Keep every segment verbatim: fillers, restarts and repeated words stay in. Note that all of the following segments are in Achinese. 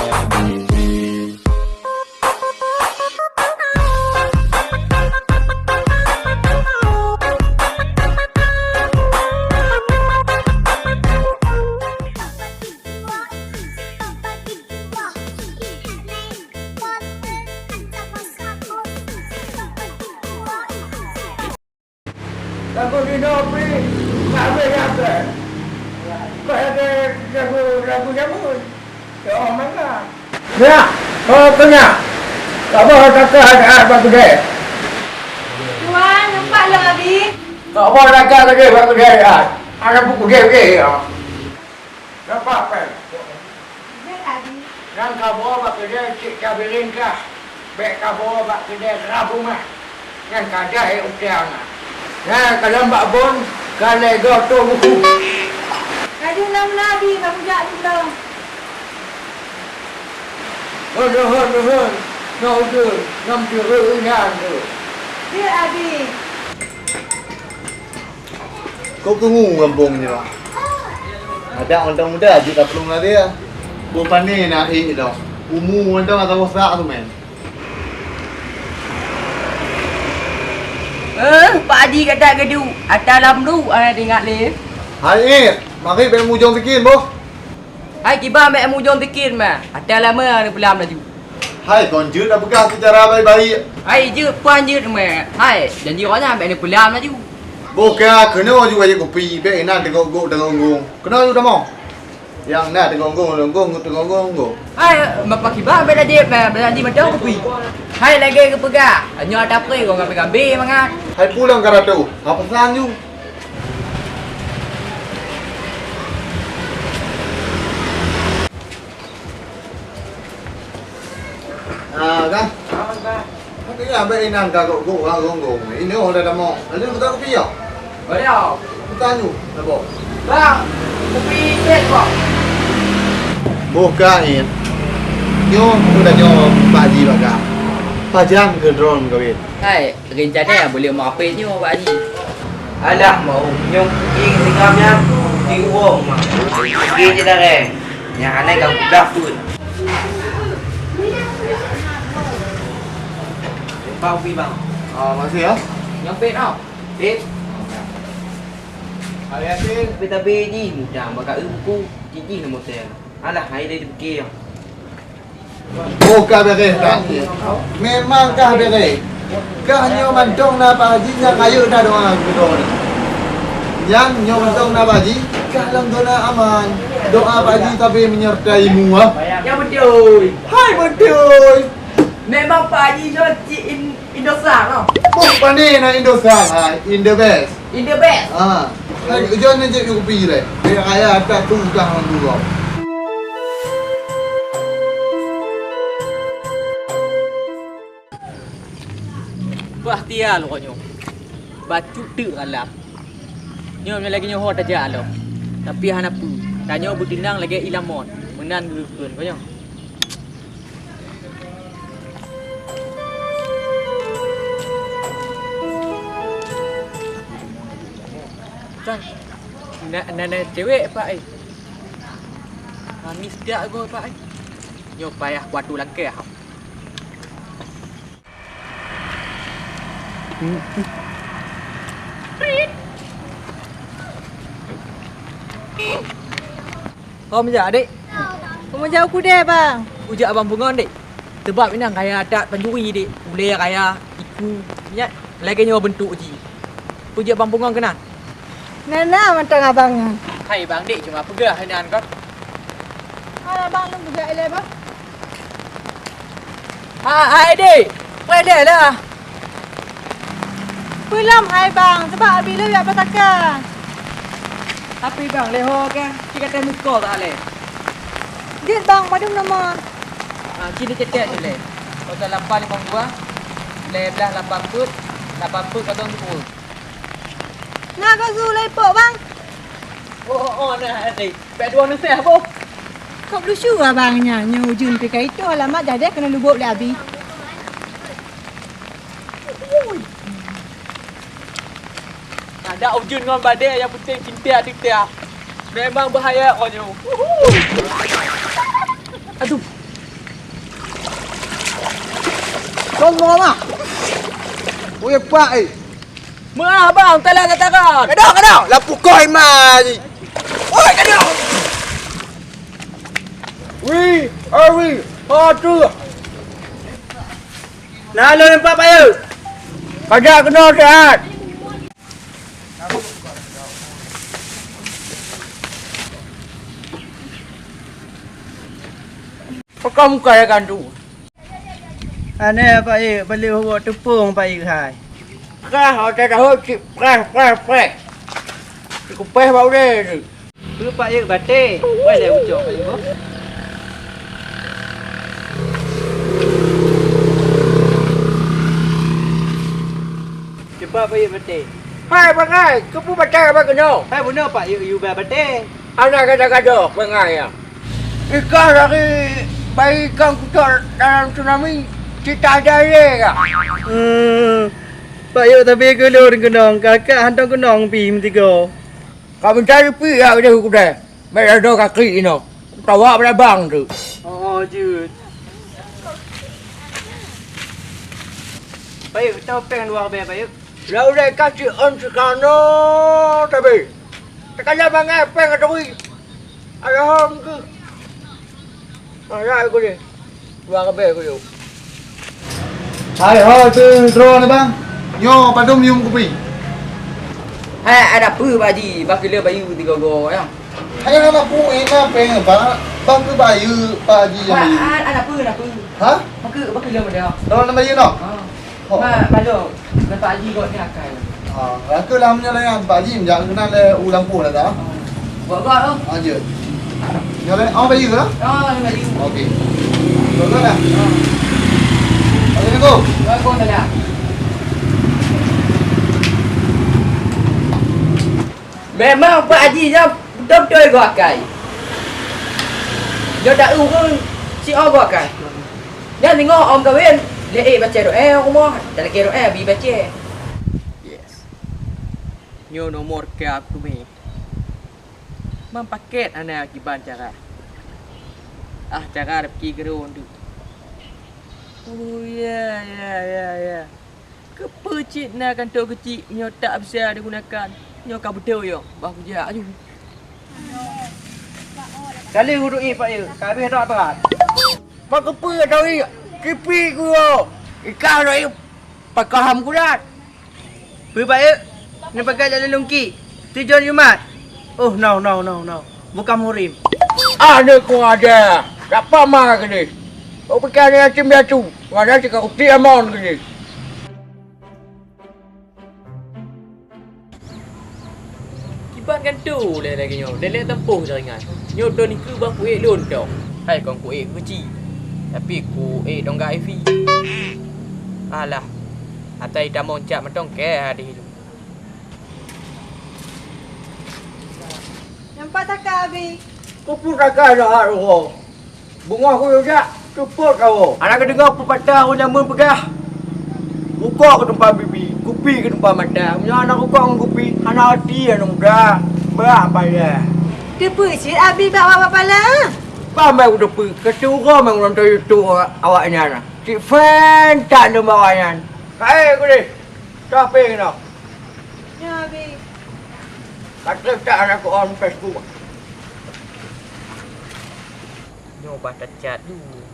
Lagu di Nopi, tak habéh-habéh. Kau ada lagu, lagu jameun. Ya, mana? Nyak, oh, tu nyak. Tak apa, tak apa, ada bak kedai. Tuan, nampak lom, Abi? Tak apa, tak apa, ada bak kedai, ah. Ada buku kedai, ya. Napa, Pèng? Jeuet, Abi. Nyang kamoe bak keudè cit cabiring kah, bèk kamoe bak keudè rab rumah. Nyan ka dahé utang na. Nyan ka lom bak bon, ka lhèe goe tô buku. Laju lom na, Abi, ka kujak dulu. Oh, nuhun, nuhun. Nyoe udeueng, ngon peue nyan tu. Jeuet, Abi. Kok keungu gampông nyoe? Adak mantong muda jeuet ka plueng lagèe. Boh pané na ék lom. Umu mantong atawa sak tu, men. Eh, Pak Haji gata geuduek, ata lam du, hana teuingat lé. Hai ék, mari bèk mujông sikin, boh. Hai kiban bèk mujông sikin, ma. Ata lama neupeulam laju. Hai, kon jeuet tapeugah seucara baik-baik. Hai, jeuet, pan jeuet, ma. Hai, janji awak nyan bèk neupeulam laju. Boh ka keunoe ju kayèe kupi, bèk inan teunggong-gong, teunggong-gong. Keunoe ju tamong. Nyang na teunggong-gong, teunggong-gong, teunggong-gong. Hai, pakriban bèk tajép, bèk tajép mantong kupi. Hai, lagèe geupeugah, nyoe ata pré gong gambé-gambé mangat. Hai pulang ka ratu, ka peusan ju. Ah, kan? Apa ya, abang inan ka gok-gok, ha, gong-gong. Ini oh, dah tamong. Lalu buka kopi ya? Boleh. Buka anu, nak bawa. Bang, kopi pet, Bang. Boh ka, In. Nyoe, aku dah nyoe Pak Haji bak ka. Pajan ke drone kawin? Hai, rencana boleh mau apa nyoe, Pak Haji? Alah, mau nyoe kucing sigam nyan, kucing uwong mah. Kucing je dah, Reng. Nyang anai ka mudah pun. Bang, pi bang. Ah, makasih ya. Nyang pet tau. Pet. Hari-hari. Tapi, tapi ji, mudah bak ka buku. Jijih nama saya. Alah, hai dia fikir. Oh, ka beres dah. Memang ka beres. Kah nyoe mantong na Pak Haji nyang ayo dah doa keudroe. Nyan nyoe mantong na Pak Haji, kah lam zona aman. Doa Pak Haji tapi menyertai mua. Ya beutôi. Hai beutôi. Memang Pak Haji nyoe cit in-, Indosat noh. Boh, pane na Indosat, ha, in the best. In the best. Ha. Hai, ujoe nyan jép kopi lé. Dia kaya ada tu dah orang dulu. Bah, tia lo konyo. Bacut teuk alam. Nyoe lagèe nyoe ho tajak lo. Tapi hana peue. Tanyoe beutinang lagèe ilamon. Meunan geukheun konyo. Kan, na, na, na cewek, Pak, eh. Manis dak go, Pak, eh. Nyoe payah kuatu langkah. Hom jak, Dek. Hom jak u keudè, Bang. Kujak abang peungon, Dek. Sabab inan kaya that pancuri, Dek. Ulèe kaya, iku. Nyan lagèe nyoe beuntuk jih. Kujak abang peungon keunan. Na, na mantong abang nyan. Hai, Bang, Dek cuma peugah inan kon. Hai, abang lôn peugah ilèe, Bang. Ha, hai, Dek. Peue lé lah. Peue lom hai, Bang, sabab abi lôn jak peusaka. Tapi, Bang, lé ho ka, ci ka teuh miss call tak lé. Jeuet, Bang, padum nomor? Ha, ci neucatat lé. Kosong lapan limong dua, lhèe blah lapan peuet, lapan peuet kosong siploh. Na keu su lé ipok, Bang? Oh, oh, oh, na, Dek. Bèk dua neuseh boh. Kok lucu abang nyan, nyoe ujeuen pih ka itoh alamat jadi keuneuk lubôk lé abi. Ui. Ada ujeuen ngon badai nyang peunteng cinta teuta. Memang bahaya kok nyoe. Uhu. Aduh. Allah mah. Oi, pak, eh. Meuah, bang, talan tatakan. Kadang, kadang. Lampu koi mah. Oi, kadang. Wi, oi, wi. Aduh. Nah, lo nampak, Pak, ya? Kajak kena sehat. Pekan muka ya kan tu. Aneh Pak Yek, balik hubok tepung Pak Yek hai. Prah, otak tahu cik prah, prah, prah. Cik kupeh bak udeh tu. Peue Pak Yek baté? Wai lé ucok Pak Yek boh. Cepat Pak Yek baté. Hai bangai, keupeue baté abang keunoe? Hai bunoe Pak Yek yue ba baté. Anak gada-gada bangai ya. Ikah dari bayi ikan kucok dalam tsunami, cita daya ka. Hmm, Pak Yek tapi keulon keunong, kakak hantom keunong pi meusigoe. Ka meucari pi ya deh kudai. Baik ada kaki ino. Tawa pada bang tu. Oh, jeuet. Pak Yek, tau peng dua beh, Pak Yek. Lau deh kaki on sekano tapi. Tekan bangai peng atau Ayah hom keuh. Ayah aku ni. Dua kabeh aku yuk. Hai ho tu droe ni bang. Nyoe padum yum kupi. Hai ada peue Pak Haji, bak kilo bayu tiga go ya. Hai ada peue enak peng Pak. Bang ke bayu Pak Haji yang bayu. Ada peue ada peue. Ha? Bak bak kilo pada. Droe ni bayu noh. Ha. Ho. Mak, balok. Nampak Haji got ni akai. Ha, aku lah meunyoe layan Pak Haji, jak keunan lé u lampôh dah tak? Got-got tu. Ha, je. Nyoe lé, oh, bayu lah? Oh, ni bayu. Okey. Got-got dah? Ha. Assalamualaikum. Waalaikumsalam. Memang Pak Haji nyoe beutôi-beutôi got akai. Nyoe dak ureueng si oh got akai. Nyan singoh om kawin, lé ék bacée doa rumoh, talakée doa bi bacée. Yes. Nyoe nomor ka aku mi. Mam paket hana kiban cara. Ah, cara rezeki gerung tu. Oh ya ya ya ya. Keupeue cit na kantô keuchik meunyoe tak bisa digunakan? Nyoe ka beutôi yoh, bah kujak aju. Kali hudui Pak Yek, ka habéh dak brat. Bak keupeue tawi kipi ku yo? Ikah loi pakaham kulat. Peue Pak Yek? Ni pakai jalan lungki. Tujuan Jumat. Oh no no no no. Bukan murim. Ah ni ku ada. Tak pama kini. Kau pakai ni yatim piatu. Mana sih kau ti amon kini. Kiban kan tu lé lagée nyoe, lé-lé tampôh jaringan. Nyoe dua nikeue bah kuék lôn tong. Hai kon kuék keuci, tapi kuék dong gai fi. Alah, atai tamong cak mantong kée hadeh ilôn. Nampak takah, Abi? Kupu takah dah hak roh. Beungoh kujak, teupot kawoe. Hana kadeungoe peupatah ureueng jameun peugah, "Rukok keu teumpat bibi, kupi keu teumpat mata." Meunyoe hana rukok ngon kupi, hana roti aneuk muda. Brat payah. Teupeu cit Abi bak awak pala? Bah mé kuteupeu, keuturoe mé ngon YouTube awak nyan. Cit fan that lom awak nyan. Hai kudeh, tapi keunoe. Nyoe Abi. Ka trép that hana ku on Facebook. Nyoe bah that chat dulu.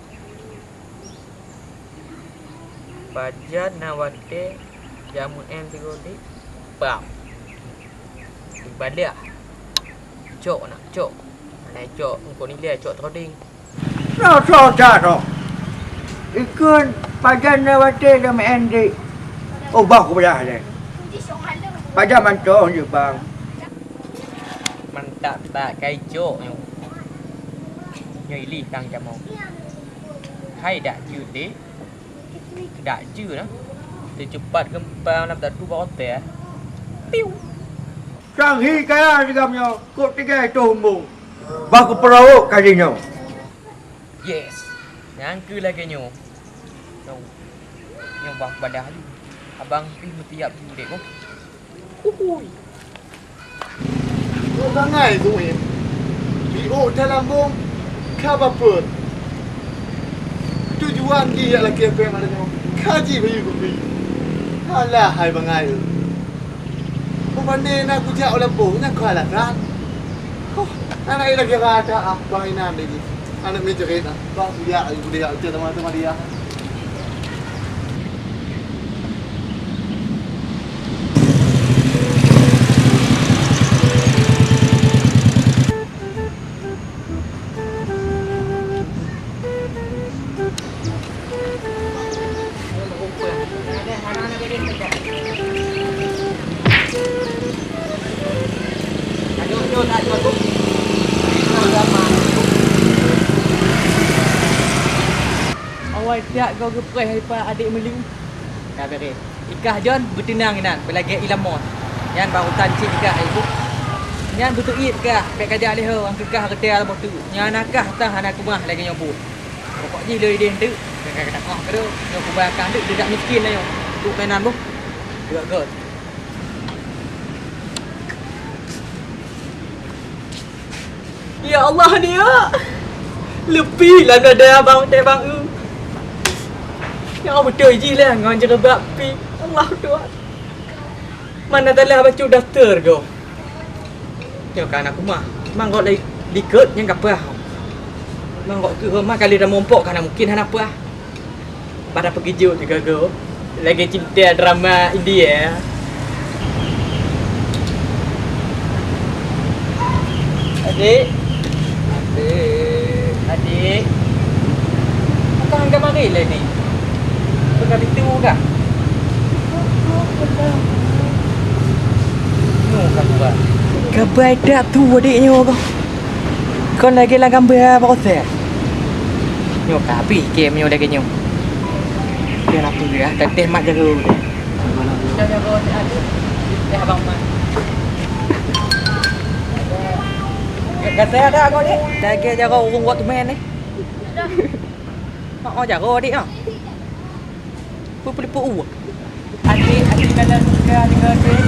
Pajan na watée jameun M tiga D? Bam. Ibadah. Cok nak cok. Hana cok, engko nilai cok troding. Soe-soe that oh. Ikheun pajan na watée jameun M D. Oh bah kupeugah lé. Pajan mantong je bang. Mantap tak kai cok nyoe. Nyoe ilih tang jameun. Hai dak jeuet deh. Dak jeuet nah. Teucupat geumpa lam tatu bak otai. Piu. Sang hi kaya sigam nyoe, kok tinggai toh umbong. Bah kupeurawok kali nyoe. Yes. Nyang keu lagée nyoe. Nyoe. Nyoe bah badah laju. Abang pih meutiap judek boh. Uhui. Kok bangai ku win. Di ôk dalam bông ka bapeue. Tujuan jih yak lakée péng malam nyoe. Ka jih bayeue kupi. Alah hai bangai. Peubandeng na kujak u lampôh nyang ka alasan. Huh, aneuk lagèe rata ah, bah inan lagèe. Aneuk meujerit ah. Bah buyak, buyak, teuma-teuma dia. Awai siat goe geupreh daripada adék meuli. Ka beureh. Ikah John beuteunang inan beulagèe ilamon. Nyan barotan cit ikah ibu. Nyan beuteuiet kah, bèk kajak lé ho, angkeukah reuté lam boh teuk. Nyan nakah tang hana keumah lagèe nyoe buet. Pokok jih lôn idéh teuk, ka ka ka tangah keudroe. Nyoe kuba kah teuk, teudak miskin nyoe. Untuk mainan boh. Dua got. Ya Allah, Nia. Leupie lam dada abang teuh bang eu. Ya Allah, beutôi jih lah ngon jeureubak pi. Allah Tuhan. Mana talah bacut daster go. Nyoe ka na keumah. Manggot likot nyang ka pah. Manggot keuh mah kali dah mumpok ka na mungkin hana pah. Pada peugijok juga go. Lagèe cinta drama India. Adik. Adik. Adik. Bukan kamari lah ni. Bukan pintu kah? Nyoe ka buat. Kabai tak tu adik nyoe kah? Kon lagèe lam gambar bak hotel. Nyoe ka habéh kem nyoe lagèe nyoe. Kenapa ya? Teteh mak jago. Dah jago, dah jago. Dah abang mak. Kata ada kau ni. Lagèe jago ureueng buat temen ni. Mak oh jago adik ah. Peue peulipok ueh? Adik, adik dalam suka dengan adik.